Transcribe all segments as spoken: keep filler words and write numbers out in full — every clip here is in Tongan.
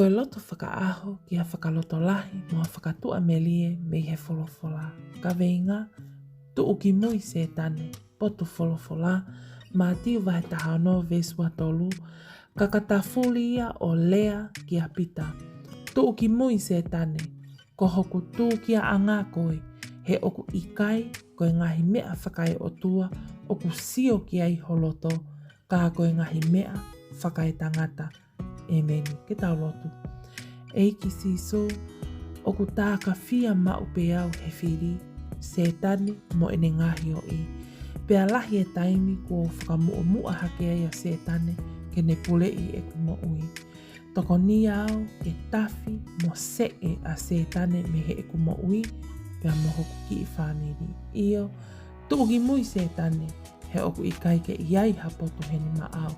Ko e loto fakaʻaho ki ha fakalotolahi mo ha fakatuʻamelie mei he folofola. Kaveinga: Tuʻu ki mui Sētane. Potu folofola: Mātiu vahe taha ono veesi ua tolu. Ka ka tafuli ia ʻo lea kia Pita: Tuʻu ki mui Sētane, ko hoku tūkiaʻanga koe, he ʻoku ʻikai ko e ngaahi meʻa fakaeʻotua ʻoku sio ki ai ho loto, ka ko e ngaahi meʻa fakaetangata. ʻĒmeni. Ke tau lotu. ʻEiki Sīsū, ʻoku tākafia maʻu pē au he fili, Sētane mo ʻene ngaahi ʻoʻi. Pea lahi e taimi kuo fakamuʻomuʻa hake ai ʻa Sētane ke ne puleʻi ʻeku moʻui. Tokoni au ke tafi mo seʻe ʻa Sētane mei heʻeku moʻui pea mo hoku kiʻi fāmili. ʻIo, tuʻu ki mui Sētane, he ʻoku ʻikai ke ʻi ai ha potu heni maʻau.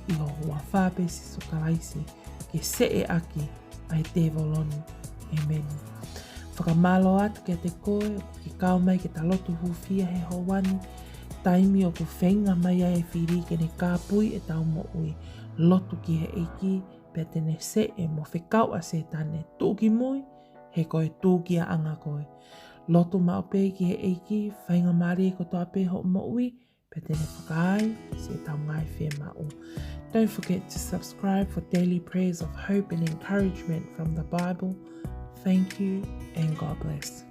ʻI ho huafa pē Sīsū Kalaisi, ke seʻe ʻaki ʻa e tēvolo ni. ʻĒmeni. Fakamālō atu kiate koe ʻoku ke kau mai ke ta lotu hūfia he houa ni. Taimi ʻoku feinga mai ai e fili ke ne kāpui ʻetau moʻui, lotu ki he ʻEiki, pea te ne seʻe mo fekau ʻa Sētane. Tuʻu ki mui, he ko e tūkiaʻanga koe. Lotu maʻu pē ki he ʻEiki, faingamālie kotoa pē hoʻo moʻui, pea te ne fakaai siʻetau ngaahi fiemaʻu. Don't forget to subscribe for daily prayers of hope and encouragement from the Bible. Thank you and God bless.